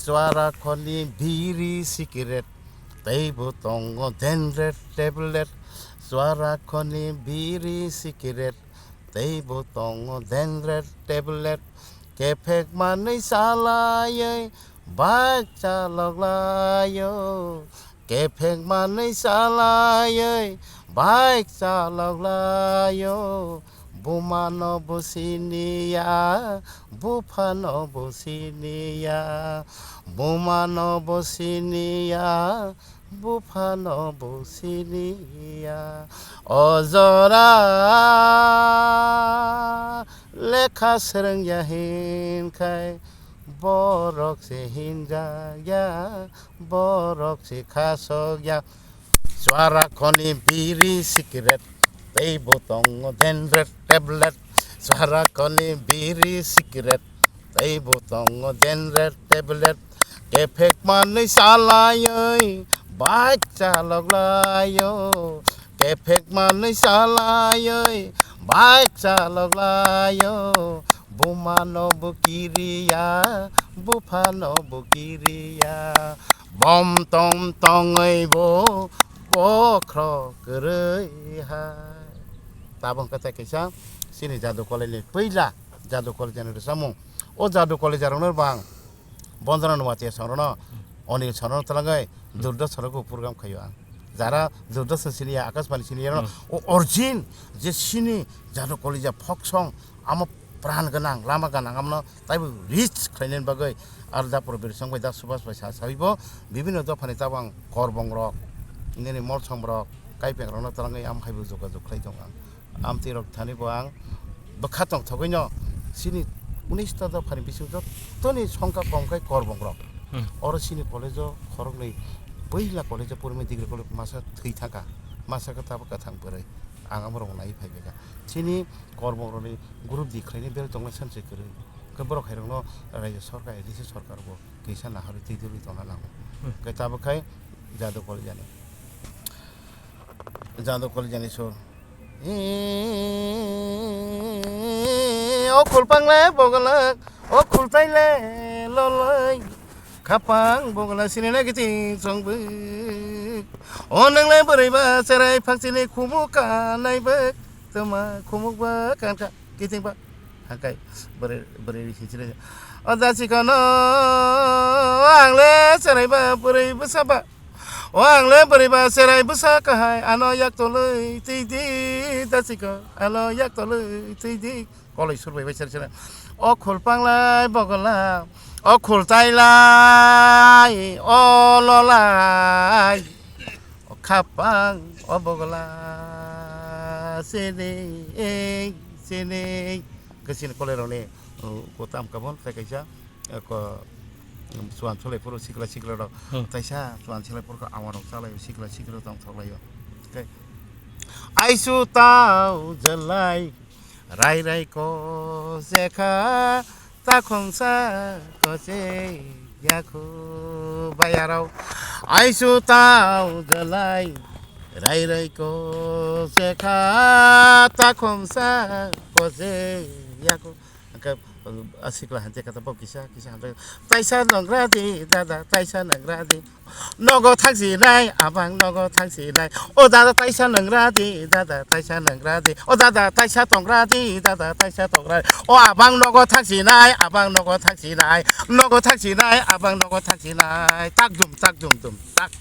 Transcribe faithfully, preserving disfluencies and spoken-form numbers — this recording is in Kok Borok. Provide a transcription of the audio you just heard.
Chuara khoni biri cigarette, teibo tongo dendret tablet. Chuara khoni biri cigarette, teibo tongo dendret tablet. Kephek manwi chalaiwi bike chaloklaio. Kephek manwi chalaiwi bike chaloklaio. Bumano bo siniya, buphano bo siniya. Bumano bo siniya, buphano bo siniya. O jora lekha swrwngya hinkhai, borok se hinjakya, borok se khasokya. Chuara khoni biri cigarette, teibo tongo dendret tablet. Chuara khoni biri cigarette, teibo tongo dendret tablet. Kephek manwi chalaiwi bike chaloklaio. Kephek manwi chalaiwi bike chaloklaio. Bumano bo kiriya, buphano bo kiriya. Bom tom tongwi bo bokhro kwrwi hai. Tabuk khe tei kaisa chini Jadu College ni puila Jadu College ni rwchapmung. O Jadu College rokno bang Bonjana Nuatia song rokno, Onil song rokno twlangwi Durdo song rokno program khaio ang. Jara Durdo song siniya, Akashbani siniya rokno, hmm, o origin je chini Jadu College folk song, amo pran gwnang, lama gwnang, amno taibo reach khlainani bagwi, ar da Probir song bai da Subhas bai sa sawi bo, bibhinno dophani tabang korbong rok, nini molsom rok, kaipeng rokno twlangwi am haibo jogajog khlai tong ang. Amtwi rok thani bo ang bwkha tongthogwi no chini unis ta dophani bising jottoni songkha kom khai korbong rok. Hmm. Oro chini college o khoroknwi puila college o purmani degree college masa thwi thangkha, masa khe tabuk kwthang bwrwi ang amo rok nai phai baikha. Chini korbong rokni group di khlainai bel tongnai sanse kwrwi. Khe borok hai rokno raijyo sorkar, A D C sorkar bo kisa nahorwi twi dulwi tongna nango. Hmm. Khe tabuk khai Jadu College ani. Jadu College ani sur. Ee, o khulpang le bogolak, o khultai le loloi. Khapang bogla sinina kiting chongbwi. O nang le bwrwi ba cherai phak chini khumuk kanai bwk. Tuma khumuk ba kankha kiting ba. Hakai bwrwi, bwrwi ri hichire. O dasi kono ang le cherai ba bwrwi bwsa ba. O ang le bwrwi ba cherai bwsa kahai ano yak tolwi twi di dasi ko ano yak tolwi twi di. Koloi surbai bai sere sere. O khulpang lai bogol lai, o khultai lai, o lo lai, o khapang, o bogol lai, sini, sini. Khe chini koloi rok ni, uh, kutam kabon, tei kaisa, uh, ko, um, chuan solai phuru sikla sikla rok, hmm, taisa chuan solai phuru khe awa rok chalai sikla sikla rok tong thok lai o. Khe, aisu tau jalai. Rai rai ko jekha takhongsa ko se yakhu bayarau aisu tau jalai. Rai rai ko jekha takhongsa ko se yakhu. Angkhe asikla hante kata bo kisa kisa hante taisa nangra di dada taisa nangra di. Nogo thangsinai, abang nogo thangsinai. O dada taisa nangra di, dada taisa nangra di. O dada taisa tongra di, dada taisa tongra di. O abang nogo thangsinai, abang nogo thangsinai. Nogo thangsinai, abang nogo thangsinai. Tak dum, tak dum dum, tak.